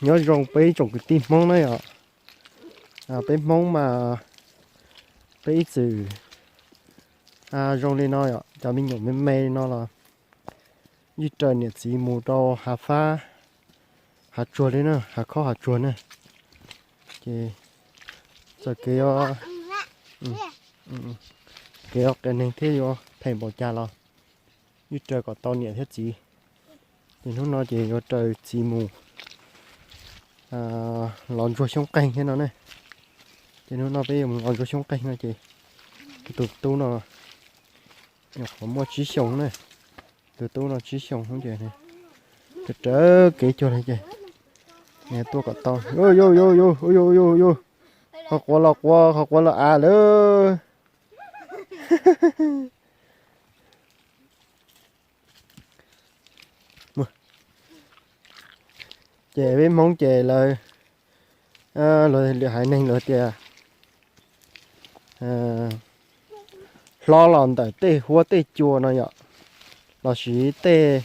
Nyob zoo peb ib tsoom kwv tij Hmoob na yom. Peb Hmoob mas peb ib txwm zoo li no yom, cov me nyuam me me li no los yeej raws niam txiv mus rau hav fab hav tsuag li na, hav khaub hav tsuag na. Ces txoj kev, kev qias neeg thiab yuav phem npaum cas los yeej raws kom tau niam thiab txiv. Ces hnub no ces yuav raws txiv mus lov ntsuag xyoob qeeg thiab no ne. Ces hnub no peb yuav mus lov ntsuag xyoob qeeg no ces tus tub no nyuam qhuav muaj tsib xyoos na. Tus tub no tsib xyoos ces raws kev cuag li ces tuaj kom tau. Yus yus yus yus yus yus yus, qhov quav los quav, qhov quav los av lawm. Ces peb Hmoob ces lawv, lwm haiv neeg lawv tias hlob los ntawm tej huab tej cua no yom, los sis tej,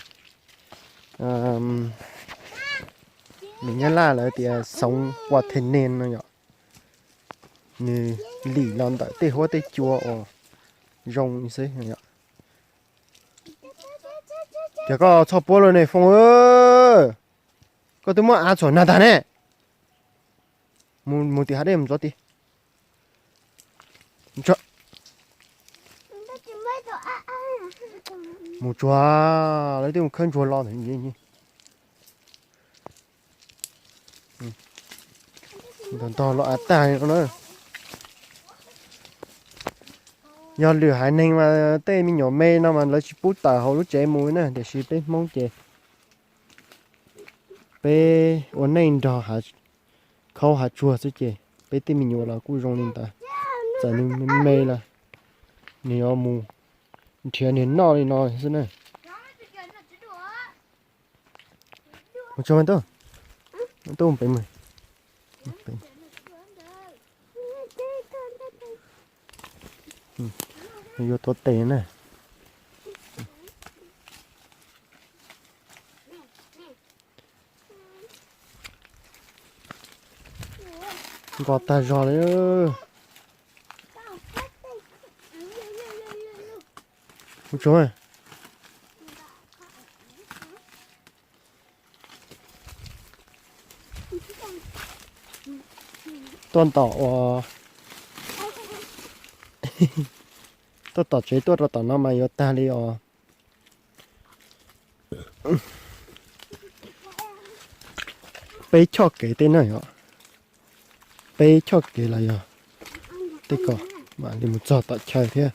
lus Nyab Laj lawv tias sống qua thềm nền no yom, nws lim los ntawm tej huab tej cua uas zoo xwb no yom. Ces koj txhob puab lawm ne Foob, koj twb muab av txhuam nag tag ne. Mus tim hav dej mus ntxuav tid. Mus tsuag, lawv twb mus khawb ntsuag los ntag. Ntog ntog los av tag li no na. Yog lwm haiv neeg mas tej me nyuam me no mas lawv tsis pub tawm hauv lub tsev mus na, tiam sis peb Hmoob ces peb ua neej nrog hav khaub hav tsuag xwb ces peb tej me nyuam los kuj zoo li ntawd. Txawm nws me me los nws yuav mus nrhiav nws noj li no xwb na. Mus tsuag mas tub, tub pem mus. Yuav tuav tes na. Nkos tag zog li. Mus tsuag. Tuaj tom uas, tuaj tom tsev tuaj rau tom no mas yuav tag li os. Peb choj kev tej na yom, peb choj kev los yog tej ko mam li mus txog tom chaw thiab.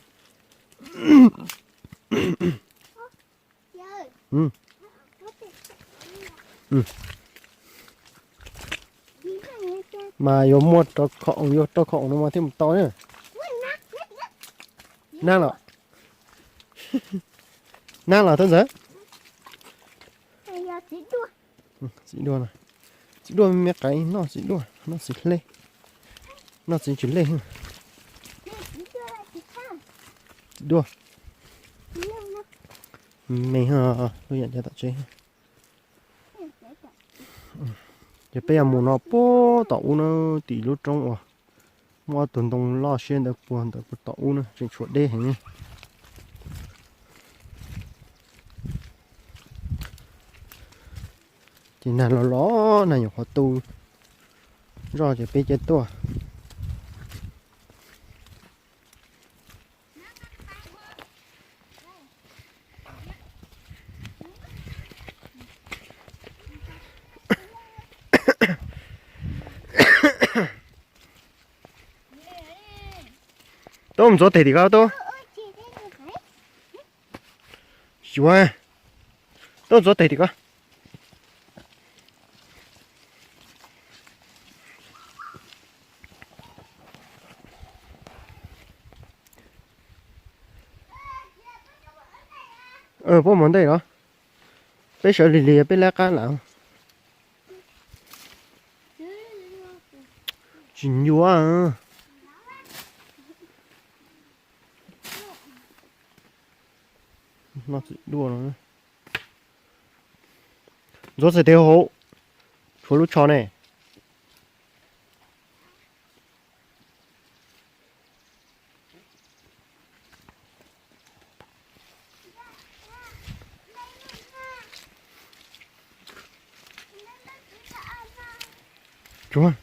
Mas yuav muaj rau khoom, yuav rau khoom no mas thiaj mus tau na. Nag los, nag los tub ntxawm. Txiv duaj, txiv duaj me me qaib noj txiv duaj, noj txiv hle, noj txiv tsis lej. Txiv duaj me, lub yam cov tom tsev. Ces peb yuav mus no puag tom ub na, tim lub roob uas muaj ob tug ntoo loj siab ntawd puag ntawd puag tom ub na, tseem tshuav deb heev. Ces nag los los nag nyuam qhuav tu zoj ces peb cia tuaj. Tub mus ntxuav tes tim ko tub. Xyuav, tub ntxuav tes tim ko. Puab mus ntej los, peb sawv lig lig peb lab qab lawm. Tsis nyuaj. Ntxuav txhais tes hauv, Tshuav lub tsho ne. Tshuav.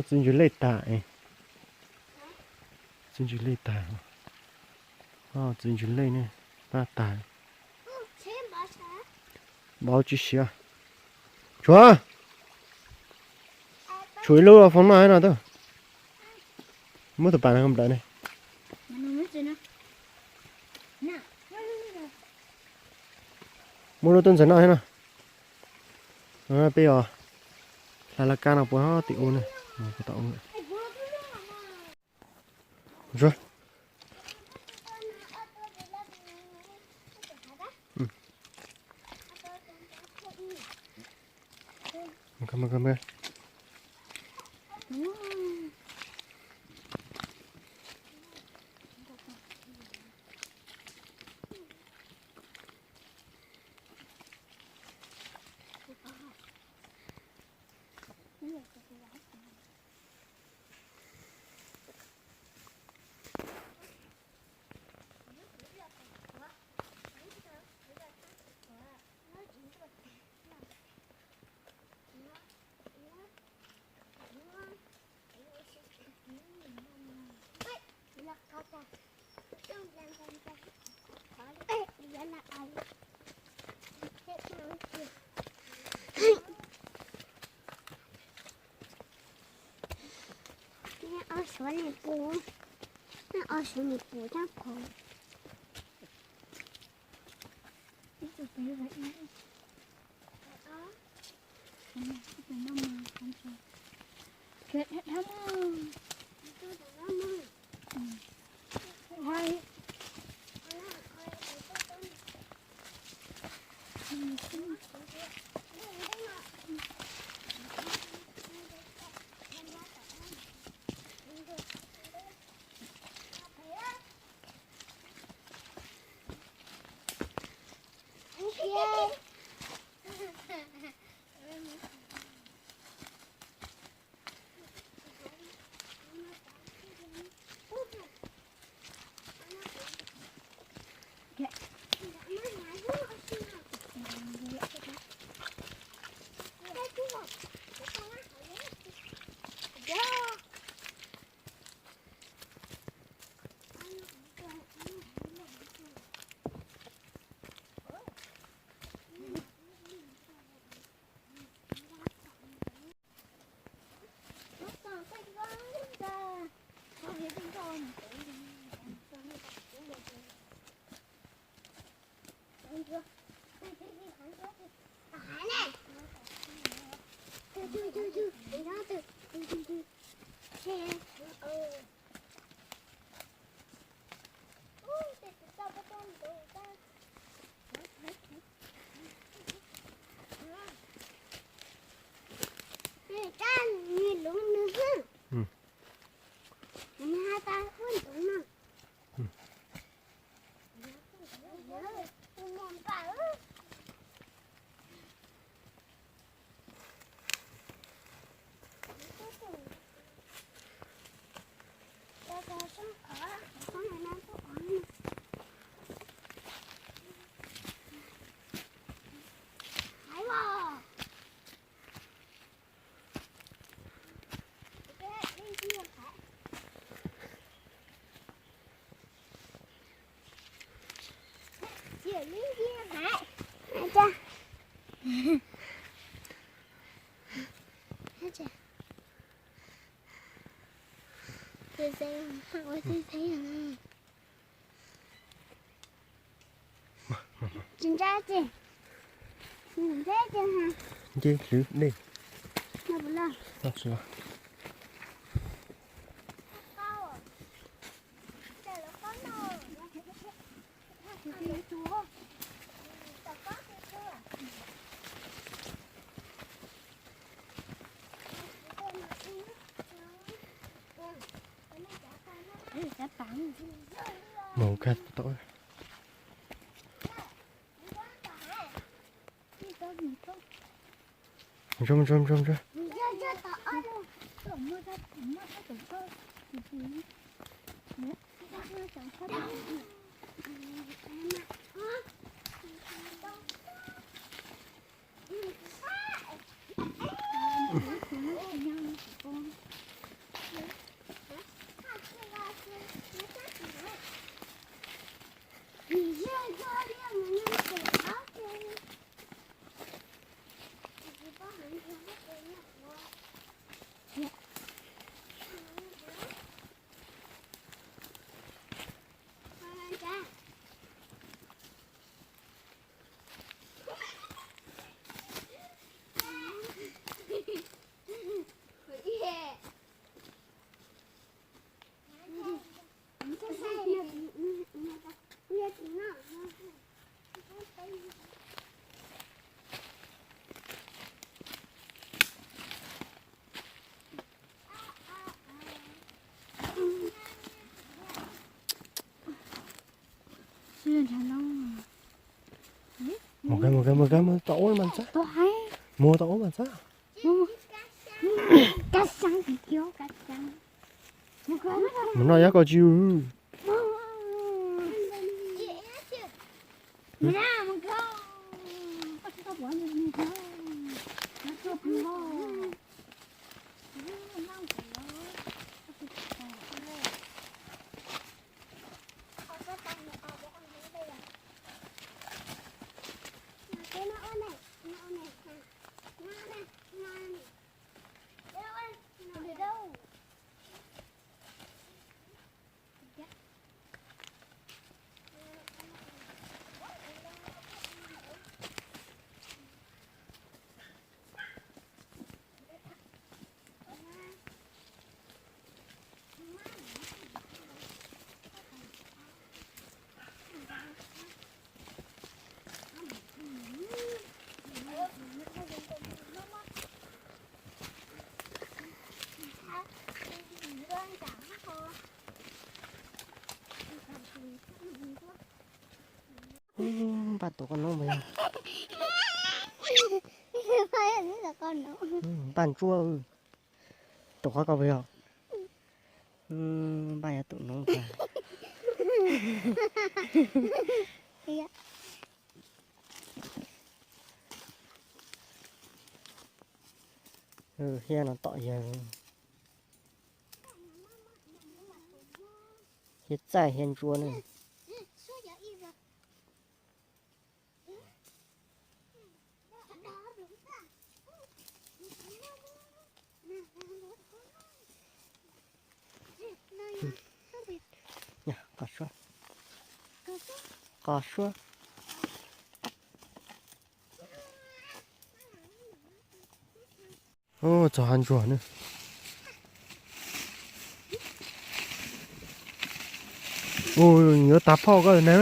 Txiv ntsws lej tag. Txiv ntsws lej tag. Txiv ntsws lej ne, pab tag. Npau tsis siav. Tshuav, tshuav ib lub foob noj no tau. Muab tus pas no nplawm ne. Muab lub tub ntxawg noj thiab no. Peb os, hla laj kab no puas tim u ne. Ob suav ne pus, ob suav ne pus cab pov. Tsis ntsa ces, ntsa ces ha. Nce hlwv dej. No puas loj? Loj tsis loj. Mus kag tau. Mus tso, mus tso, mus tso, mus tso. Mus kag, mus kag, mus kag, mus tau ub mas txab. Mus tau ub mas txab. Mus noj yab ko tsi. Npaj tus qoj noob puas yog? Npaj ntsuab, tus qoj koj puas yog? Npaj yog tus noob. Hiab no tom yawg. Hiab txaij hiab ntsuab ne. Qos suab, qos suab. Txog hav ntsuag ne. Yuav tag phauj koj na.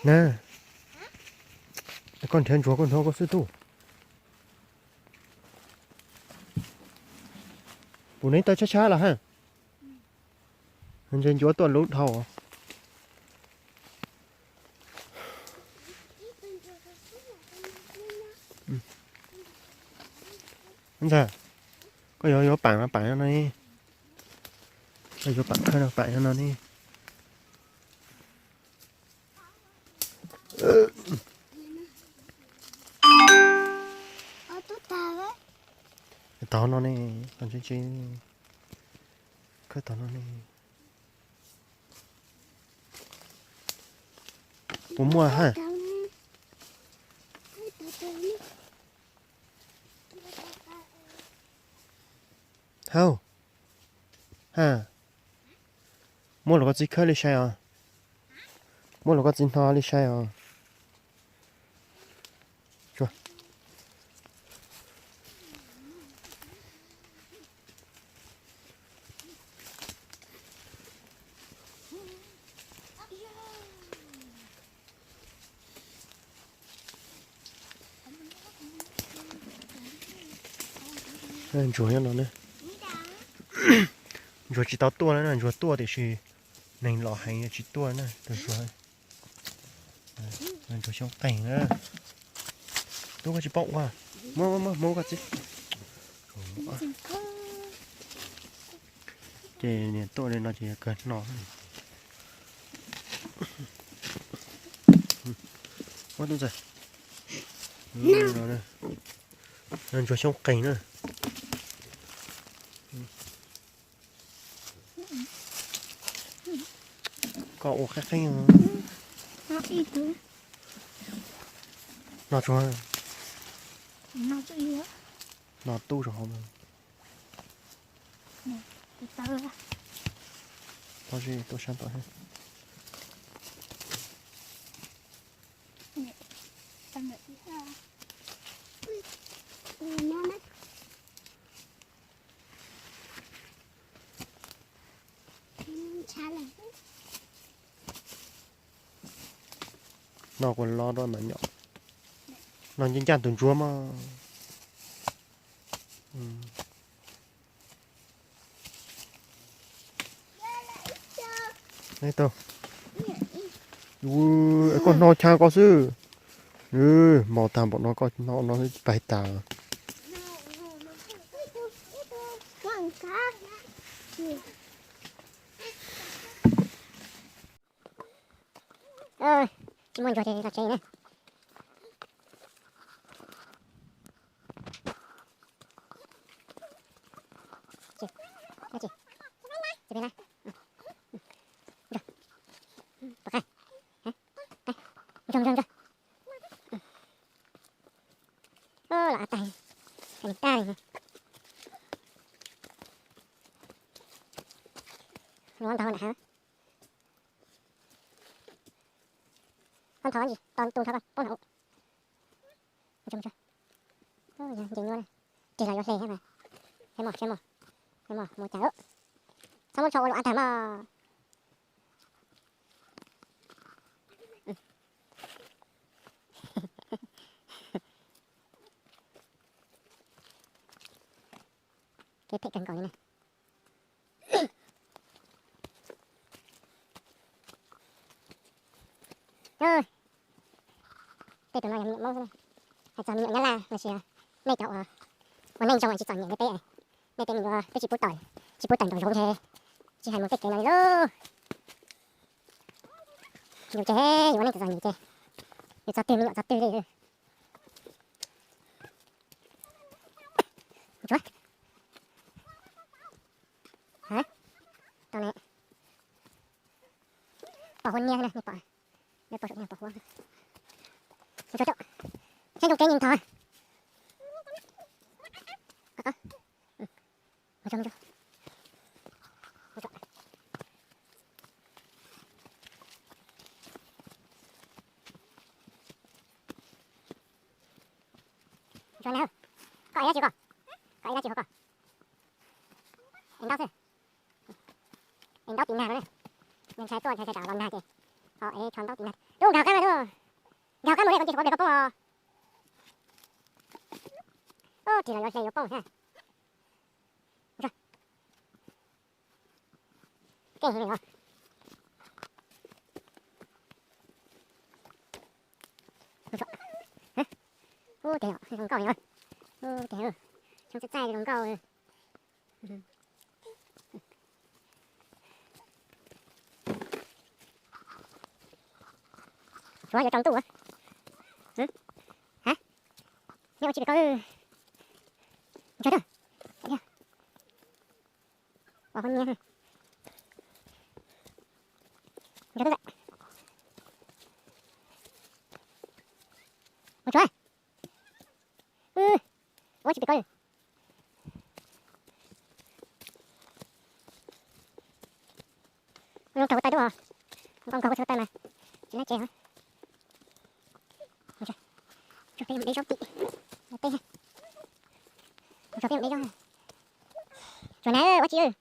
Na, koj nrhiav ntsuag koj nrhiav koj xwb tub. Puas neb tawg tshab tshab los ha? Ntshe ncuav tuaj lub dhau. Ntxawg, koj yuav yuav pam no pam no ne. Koj yuav pam khawb no pam no ne. Tog no ne, tog ntse ntse, khawb tog no ne. Puas muaj ha? Hauj, ha, muab los koj txiv khawb li sai os. Muab los koj txiv hno li sai os. Ntsuag nyob no ne. Ntsuag tsis tau tuaj na, ntsuag tuaj tiam sis neeg los heev tsis tuaj na. Ntsuag xyoob qeeg na. Tub koj tsis paub ua, muab muab muab koj txiv. Ces niam tuaj li no ces kawg hno. Ntsuag xyoob qeeg na. Koj ua qeeb qeeb. No tsuag. No tub rau hauv. Pob zeb tuaj sab tod thiab. No kuv lo rau mas nyom. No ncaj ncaj tus ntsuag mas. Koj hno chaw koj xwb. Mos tag npaum no koj hno no pais tas. Tsis muaj ntsuag ces los tsev na. Los av tag, tag li tag li. Los ntog nram hav. Koj ntog tsis tau tu nrho koj poob nram ub. Ncees nyuaj, rig los yuav hle thiab mas. Hle mos, hle mos, hle mos mus cas. Txhob muab tsho ua lus av tag mog. Kev phem kawg nkaus li na. Tej tus no yog me nyuam Hmoob xwb, hais txog me nyuam Nyab Laj los sis nej cov uas ua neej zoo tsis txom nyem li peb. Nej tej me nyuam peb tsis pub tawm, tsis pub tawm nraum zoov ntshe tsis hais mus tej kev no li lauj. Yus ces yus ua neej txom txom nyem ces yus txog twg me nyuam txog twg li. Tau ne. Pom huab niab na, nej pom, nej pom saum nej pom huab. Saib zoo kev nyeem ntog. Koj ev dab tsi koj? Koj ev dab tsi hauv koj? Ev ntaub xwb. Ev ntaub tiv nag no ne. Ntshai tuaj ntshai tsam los nag ces ho ev tsho ntaub tiv nag. Tub, nkag qab mas tub. Nkag qab mus li, qhov ncauj qhov plias koj poob os. Ub, rig los yuav hle yuav poob thiab. Keej heev li os. Ub, tiag zoo nkauj li os. Ub, tiag, xyoob txaij txaij zoo nkauj. Tsuav yuav tsaus ntuj. Ha, nej ua tsis pom koj. Ntsuag tuaj. Ua huab niab. Ntsuag tuaj. Mus tsuav. Ua tsis pom koj. Zoo kawg huab tais tub os. Zoo nkauj kawg huab tais mas. Tsis nab tsev os. Tsuag peb mus de zaub tim. Teb. Tsuag peb mus de zaub. Tsuag na, ua tsis.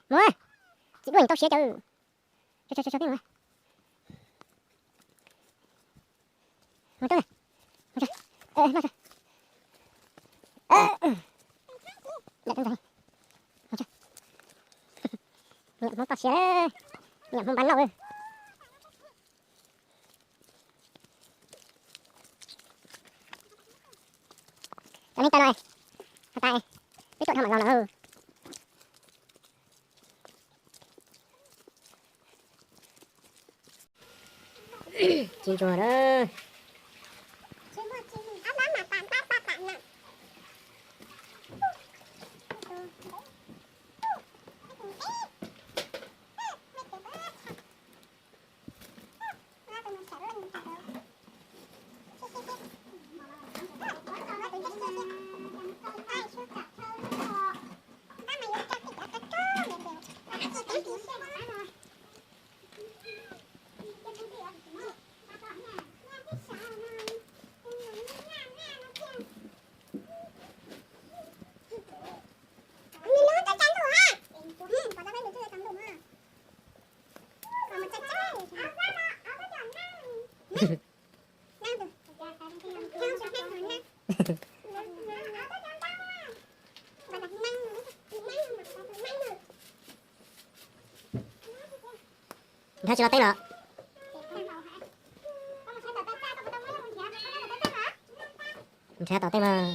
Mus, txiv duaj tau siav cawv. Mus, mus, mus. Hmoob toj siab, niam Hmoob npab lauj. Cov neeg taw no, has tas peb tuaj dhau mam los lawm. Tsis ntsuag na. Nrhiav tsis tau teb los? Nrhiav tau teb mas.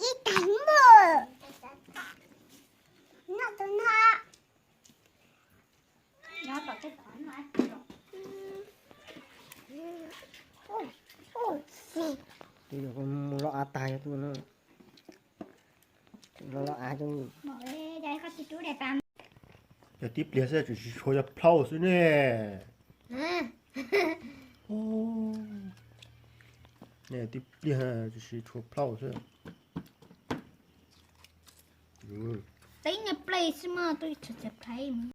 Ib tag npaum. Noj tus no. Tus no los av tag, tus no los av. Yog tib pliag xwb, tsis tshua yog plhaub xwb ne. Tib pliag tsis tshua plhaub xwb. Peb nyuag pliag xwb mas peb tsis tshua plhaub.